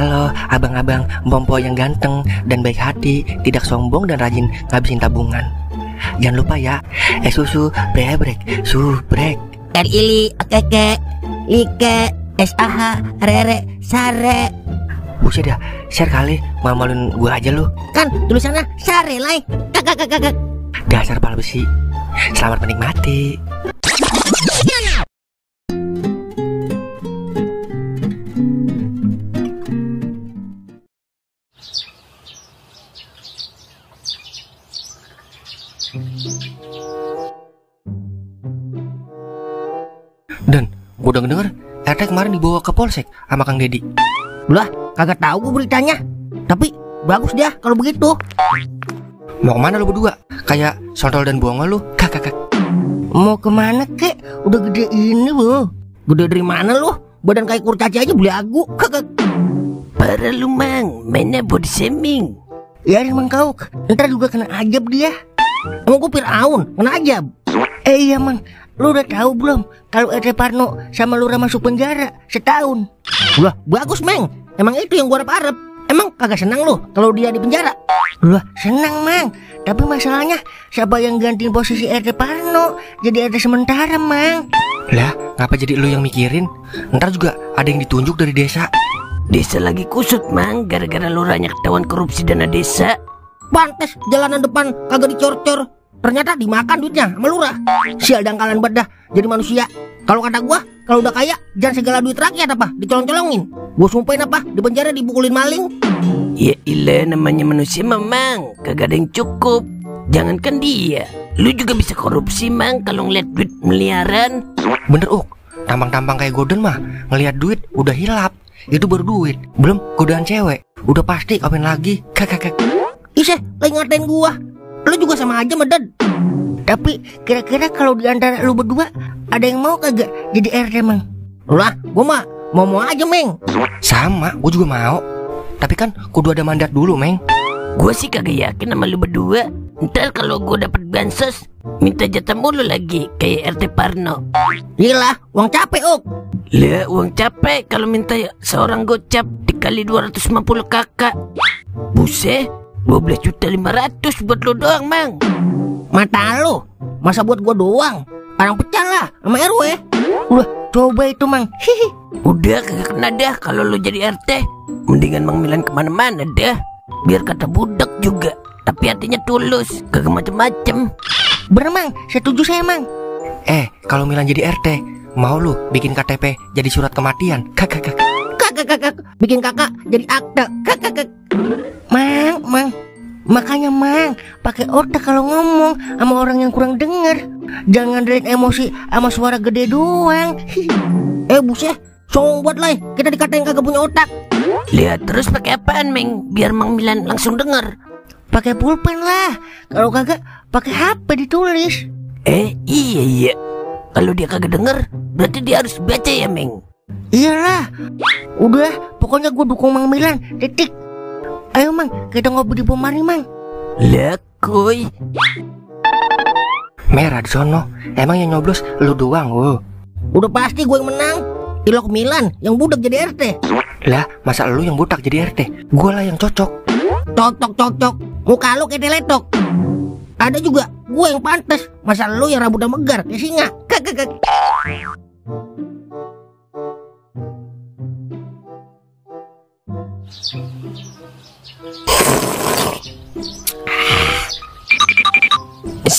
Halo abang-abang Mpompo yang ganteng dan baik hati, tidak sombong dan rajin ngabisin tabungan. Jangan lupa ya, susu brebrek, subrek. Ili, keke, like, SAH, rere, sare. Buset dah, share kali, malu-maluin gue aja lu. Kan tulisannya sare lai. Kakak. Dasar pala besi. Selamat menikmati. Dan gue udah denger RT kemarin dibawa ke polsek sama Kang Dedi. Lah, kagak tahu gue beritanya. Tapi bagus dia kalau begitu. Mau kemana lu berdua? Kayak sontol dan buang lu. Kakak. Mau kemana kek? Udah gede ini loh. Gede dari mana lu? Badan kayak kurcaci aja belagu. Kakak. Parah lu mang, mainnya body shaming. Ya emang kau, ntar juga kena ajab dia. Emang gue Fir'aun, kena ajab. Iya mang, lu udah tahu belum kalau RT Parno sama Lura masuk penjara setahun? Wah bagus meng, emang itu yang gua harap-harap. Emang kagak senang lu kalau dia di penjara? Wah senang mang, tapi masalahnya siapa yang gantiin posisi RT Parno jadi RT sementara mang? Lah ngapa jadi lu yang mikirin? Ntar juga ada yang ditunjuk dari desa. Desa lagi kusut mang, gara-gara lurahnya ketahuan korupsi dana desa. Pantes jalanan depan kagak dicor-cor, ternyata dimakan duitnya sama lurah. Sial dangkalan badah jadi manusia. Kalau kata gua, kalau udah kaya jangan segala duit rakyat apa dicolong-colongin. Gua sumpahin apa di penjara dipukulin maling. Ya ilah, namanya manusia memang kagak ada yang cukup. Jangankan dia, lu juga bisa korupsi mang kalau ngeliat duit miliaran. Bener tampang-tampang kayak Gordon mah ngelihat duit udah hilap. Itu baru duit, belum godaan cewek. Udah pasti kawin lagi. Kakak. Iseh, lagi ngatain gua. Lu juga sama aja medad. Tapi kira-kira kalau diantara lu berdua ada yang mau kagak jadi RT mang? Lah, gua mah mau aja meng. Sama, gua juga mau. Tapi kan kudu ada mandat dulu meng. Gua sih kagak yakin sama lu berdua. Ntar kalau gua dapet bansos, minta jatah mulu lagi kayak RT Parno. Gila, uang capek Lah uang capek kalau minta seorang gocap dikali 250 kakak. Buset, 12.500.000 buat lo doang mang. Mata lo, masa buat gua doang? Orang pecah lah sama RW. Udah coba itu mang. Hihi. Udah kagak kena dah kalau lo jadi RT. Mendingan Mang Milan kemana-mana dah. Biar kata budak juga, tapi hatinya tulus, kagak macem-macem. Bener mang, setuju saya mang. Kalau Milan jadi RT, mau lu bikin KTP jadi surat kematian. Kakak. Bikin kakak jadi akte. Kakak. Mang. Makanya mang, pakai otak kalau ngomong sama orang yang kurang denger. Jangan dari emosi sama suara gede doang. Buset, songong buat lah. Kita dikatain kagak punya otak. Lihat terus pakai apaan meng, biar Mang Milan langsung denger. Pakai pulpen lah. Kalau kagak pakai HP ditulis. Iya. Kalau dia kagak denger, berarti dia harus baca ya meng. Iyalah. Udah, pokoknya gue dukung Mang Milan. Titik. Ayo mang, kita ngobrol di Pomari mang. Lah kuy. Merah di sono. Emang yang nyoblos lu doang. Udah pasti gue yang menang. Ilok Milan yang budak jadi RT. Lah masa lu yang budak jadi RT? Gue lah yang cocok. Cocok. Muka lu kayak teletok. Ada juga gue yang pantas. Masa lu yang rambutnya megar kayak singa. Kakak.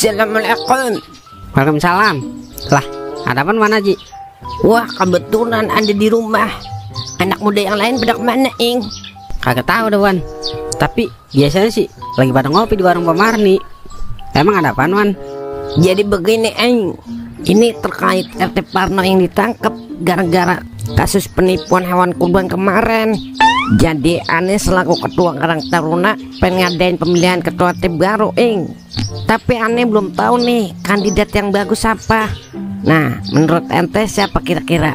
Assalamualaikum. Waalaikumsalam. Lah, ada apa mana Ji? Wah kebetulan ada di rumah. Anak muda yang lain pada kemana ing? Kagak tahu deh Wan. Tapi biasanya sih lagi pada ngopi di warung Pemarni. Emang ada apaan Wan? Jadi begini ing, ini terkait RT Parno yang ditangkap gara-gara kasus penipuan hewan kurban kemarin. Jadi aneh selaku ketua Karang Taruna pengen ngadain pemilihan ketua tim baru ing. Tapi aneh belum tahu nih kandidat yang bagus apa. Nah menurut ente siapa kira-kira?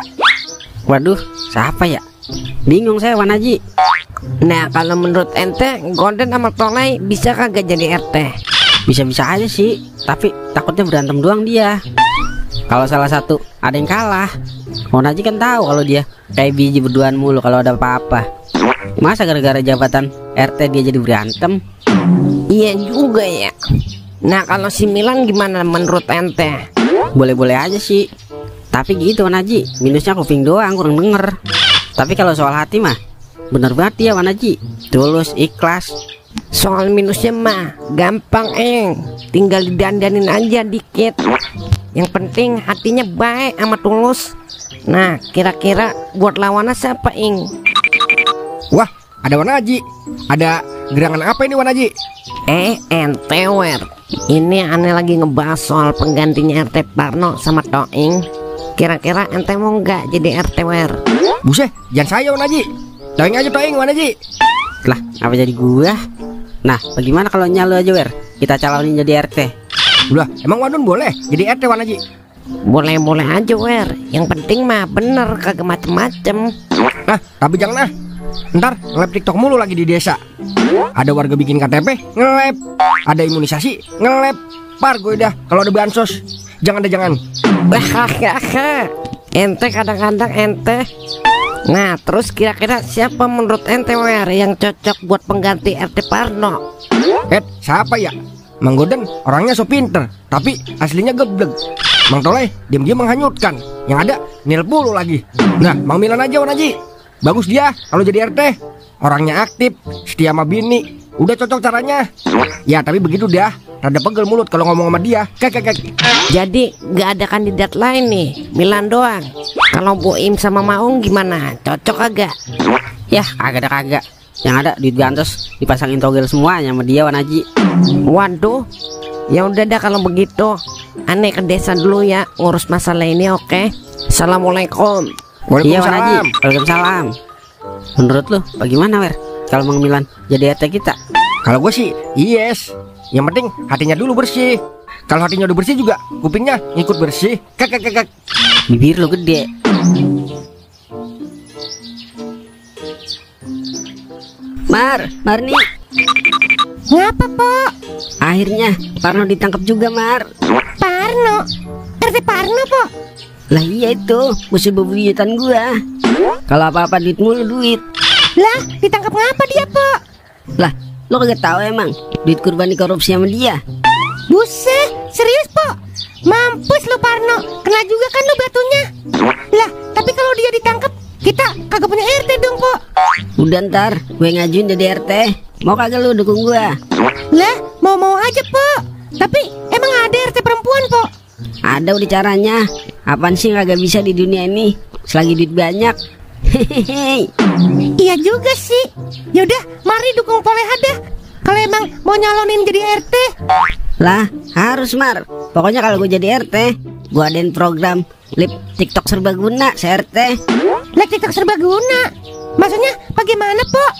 Waduh, siapa ya? Bingung saya Wan Haji. Nah kalau menurut ente Golden sama Tolai bisa kagak jadi RT? Bisa-bisa aja sih, tapi takutnya berantem doang dia. Kalau salah satu ada yang kalah, Wan Haji kan tahu kalau dia kayak biji berduaan mulu kalau ada apa-apa. Masa gara-gara jabatan RT dia jadi berantem? Iya juga ya. Nah kalau si Milan gimana menurut ente? Boleh-boleh aja sih. Tapi gitu Wan Haji, minusnya kuping doang, kurang denger. Tapi kalau soal hati mah bener banget ya Wan Haji, tulus, ikhlas. Soal minusnya mah gampang tinggal didandanin aja dikit. Yang penting hatinya baik sama tulus. Nah kira-kira buat lawannya siapa Wah, ada Wan Haji. Ada gerangan apa ini Wan Haji? Ente Wer, ini aneh lagi ngebahas soal penggantinya RT Parno sama Toing. Kira-kira ente mau nggak jadi RT Wer? Buset, jangan saya Wan Haji. Toing aja Toing Wan Haji. Lah, apa jadi gua? Nah, bagaimana kalau nyalo aja Wer? Kita calonin jadi RT. Udah, emang Wadun boleh jadi RT Wan Haji? Boleh-boleh aja Wer. Yang penting mah bener, kagak macem-macem. Nah, tapi jangan ntar nge-lab TikTok mulu lagi di desa. Ada warga bikin KTP, nge-lab. Ada imunisasi, nge-lab. Par gue dah kalau ada bansos. Jangan deh, jangan. Ente kadang-kadang ente. Nah terus kira-kira siapa menurut ente Wer yang cocok buat pengganti RT Parno? Siapa ya? Mang Goden orangnya so pinter, tapi aslinya geblek. Mang Toleh diam-diam menghanyutkan. Yang ada nil puluh lagi. Nah, Mang Milan aja Wan Haji. Bagus dia kalau jadi RT. Orangnya aktif, setia sama bini. Udah cocok caranya. Ya tapi begitu dah, rada pegel mulut kalau ngomong sama dia. Jadi gak ada kandidat lain nih, Milan doang. Kalau Boim sama Maung gimana? Cocok agak? Yah, kagak. Yang ada duit gantos dipasangin togel semuanya sama dia Wan Haji. Waduh, ya udah dah kalau begitu. Aneh ke desa dulu ya, ngurus masalah ini, oke? Assalamualaikum. Iya Wan Haji, waalaikumsalam. Menurut lu bagaimana Wer kalau Mang Milan jadi RT kita? Kalau gue sih yes. Yang penting hatinya dulu bersih. Kalau hatinya udah bersih juga kupingnya ngikut bersih. Bibir lu gede. Marni. Ngapa, Pok? Akhirnya Parno ditangkap juga, Mar. Parno? RT Parno, Pok? Lah iya itu, musuh bebuyutan gua. Kalau apa-apa duit mulu duit. Lah, ditangkap ngapa dia, Pok? Lah, lo kagak tahu emang duit kurban dikorupsi sama dia. Buset, serius, Pok? Mampus lu Parno, kena juga kan lu batunya. Lah, tapi kalau dia ditangkap, kita kagak punya RT dong, Pok. Udah ntar, gue ngajuin jadi RT. Mau kagak lu dukung gua? Lah, mau-mau aja, Pok. Tapi emang ada RT perempuan, Pok? Ada udah caranya. Apaan sih kagak bisa di dunia ini selagi duit banyak. Hehehe. Iya juga sih. Yaudah, mari dukung Toleha dah. Kalau emang mau nyalonin jadi RT. Lah, harus Mar. Pokoknya kalau gue jadi RT, gue adain program live TikTok serbaguna se-RT. Live TikTok serbaguna? Maksudnya bagaimana, Pok?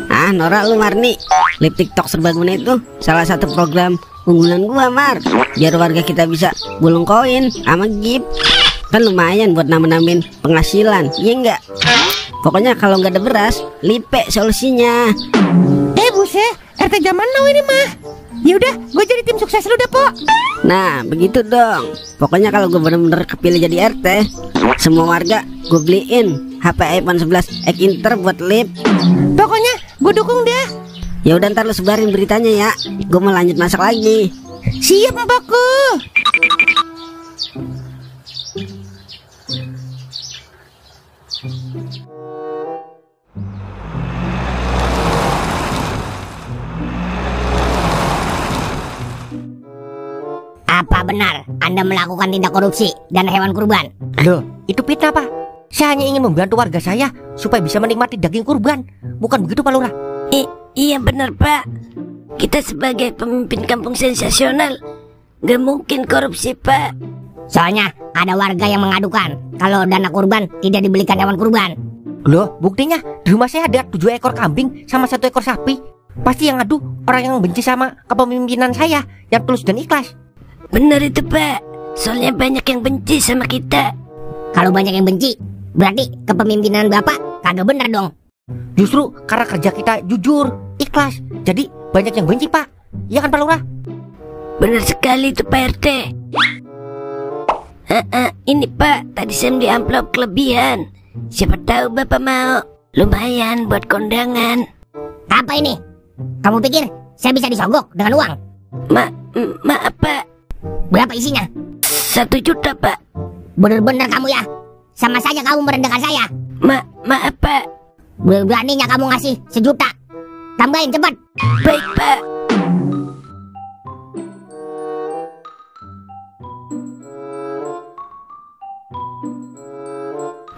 Ah, norak lu Marni. Live TikTok serbaguna itu salah satu program unggulan gua, Mar. Biar warga kita bisa gulung koin sama gift. Kan lumayan buat nambah-nambahin penghasilan, iya enggak? Pokoknya kalau nggak ada beras, lipe solusinya. Buset, RT zaman now ini mah. Yaudah, gue jadi tim sukses lu dah, Pok. Nah, begitu dong. Pokoknya kalau gue bener-bener kepilih jadi RT, semua warga gue beliin HP iPhone 11 X Inter buat lip. Pokoknya gue dukung deh. Ya udah ntar lu sebarin beritanya ya. Gue mau lanjut masak lagi. Siap, Mbakku. Apa benar Anda melakukan tindak korupsi dan hewan kurban? Loh, itu fitnah, Pak. Saya hanya ingin membantu warga saya supaya bisa menikmati daging kurban. Bukan begitu, Pak Lurah? Iya benar, Pak. Kita sebagai pemimpin kampung sensasional gak mungkin korupsi, Pak. Soalnya ada warga yang mengadukan kalau dana kurban tidak dibelikan hewan kurban. Loh, buktinya di rumah saya ada 7 ekor kambing sama 1 ekor sapi. Pasti yang ngadu orang yang benci sama kepemimpinan saya, yang tulus dan ikhlas. Benar itu, Pak. Soalnya banyak yang benci sama kita. Kalau banyak yang benci, berarti kepemimpinan Bapak kagak bener dong. Justru karena kerja kita jujur, ikhlas, jadi banyak yang benci, Pak. Iya kan, Pak Lurah? Benar sekali itu, Pak RT. Ini Pak, tadi saya beli amplop kelebihan. Siapa tahu Bapak mau. Lumayan buat kondangan. Apa ini? Kamu pikir saya bisa disogok dengan uang? Maaf Pak. Berapa isinya? 1 juta Pak. Bener-bener kamu ya. Sama saja kamu merendahkan saya. Maaf Pak. Beraninya kamu ngasih 1 juta. Tambahin cepat. Baik Pak.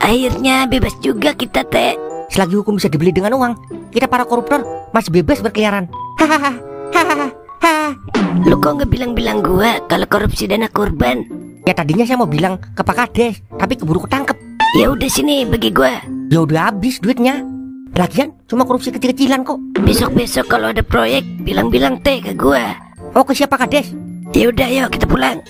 Akhirnya bebas juga kita, Teh. Selagi hukum bisa dibeli dengan uang, kita para koruptor masih bebas berkeliaran. Hahaha. Lu kok nggak bilang-bilang gua kalau korupsi dana kurban? Ya tadinya saya mau bilang ke Pak Kades, tapi keburu ketangkep. Ya udah sini bagi gua. Ya udah habis duitnya. Lagian cuma korupsi kecil-kecilan kok. Besok-besok kalau ada proyek bilang-bilang Teh ke gua. Oh, ke siapa Kades? Ya udah yuk kita pulang.